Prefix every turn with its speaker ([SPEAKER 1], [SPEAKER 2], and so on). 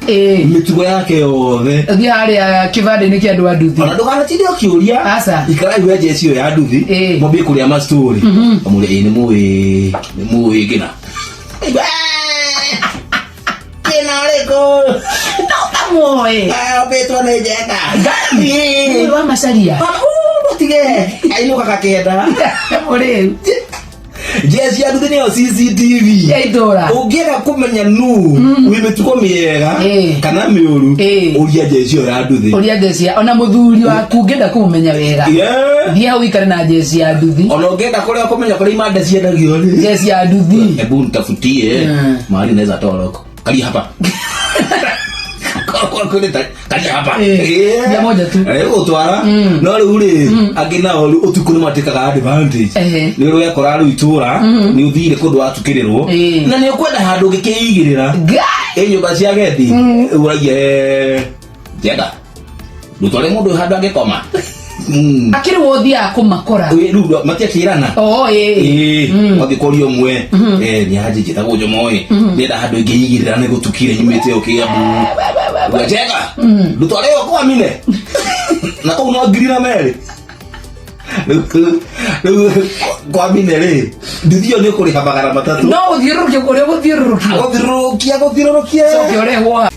[SPEAKER 1] Mĩtugo yake yothe.
[SPEAKER 2] Thiĩ harĩa kĩbandĩ-inĩ kĩa andũ a nduthi.
[SPEAKER 1] Ona ndũkanatinde ũkĩũria.
[SPEAKER 2] Aca.
[SPEAKER 1] Ikarai we jeci ĩyo ya nduthi. Mwambie kũrĩa ma story. Amũre ĩ nĩ mũĩ, nĩ mũĩ ngĩna. Kĩna ũrĩkũ?
[SPEAKER 2] No tamuoĩ.
[SPEAKER 1] Ombĩtwo nĩ njenda.
[SPEAKER 2] Nĩ wa macaria.
[SPEAKER 1] Tige. Ainũkaga kĩenda.
[SPEAKER 2] Mũrĩu.
[SPEAKER 1] Njeci ya nduthi nĩyo CCTV.
[SPEAKER 2] Ya itũra.
[SPEAKER 1] Ũngĩenda kũmenya nũ wĩ mĩtugo mĩega kana mĩũru, ũria njeci ĩyo ya nduthi.
[SPEAKER 2] Ũria njeci ya ona mũthuri waku ũngĩenda kũmũmenya wega. Thiĩ hau ũikare na njeci ya nduthi.
[SPEAKER 1] Ona ũngĩenda kũrĩa kũmenya kũrĩa imanda ciendagio rĩ.
[SPEAKER 2] Njeci ya nduthi.
[SPEAKER 1] Hebu nitafutie mahali naweza toa roko. Kalia hapa. Kwa kweli kalia hapa.
[SPEAKER 2] Njia moja tu.
[SPEAKER 1] Gũtwara. No rĩu rĩ, angĩ nao rĩu ũtukũ nĩ matĩkaga advantage. Nĩ ũrĩ wekora rĩu itũra nĩ ũthire kũndũ watukĩrĩrwo na nĩ ũkwenda handũ ũngĩkĩigĩrĩra.
[SPEAKER 2] Ngai.
[SPEAKER 1] Ĩ nyũmba cia agendi ũragia njenda ndũtware mũndũ handũ angĩkoma.
[SPEAKER 2] Akĩrĩ wo ũthiaga kũmakora.
[SPEAKER 1] Ĩ, rĩu matiakĩrana.
[SPEAKER 2] Oo ĩĩ.
[SPEAKER 1] Ĩĩ, wathiĩ kũria ũmwe nĩ anjĩ njĩtagwo Njomo ĩ, ndĩrenda handũ ingĩigĩrĩra nĩ gũtukire nyumĩte o Kĩambu. Uga, njega ndũtware ĩyo kwa mine na kũu no ngiri na merĩ. Rĩu kwa mine rĩ, nduthi ĩyo nĩ ũkũrĩha 300.
[SPEAKER 2] No gũthiũrũrũkia ũrĩa gũthiũrũrũkia.
[SPEAKER 1] Gũthiũrũrũkia gũthiũrũrũkia.
[SPEAKER 2] Coke ũrehwo.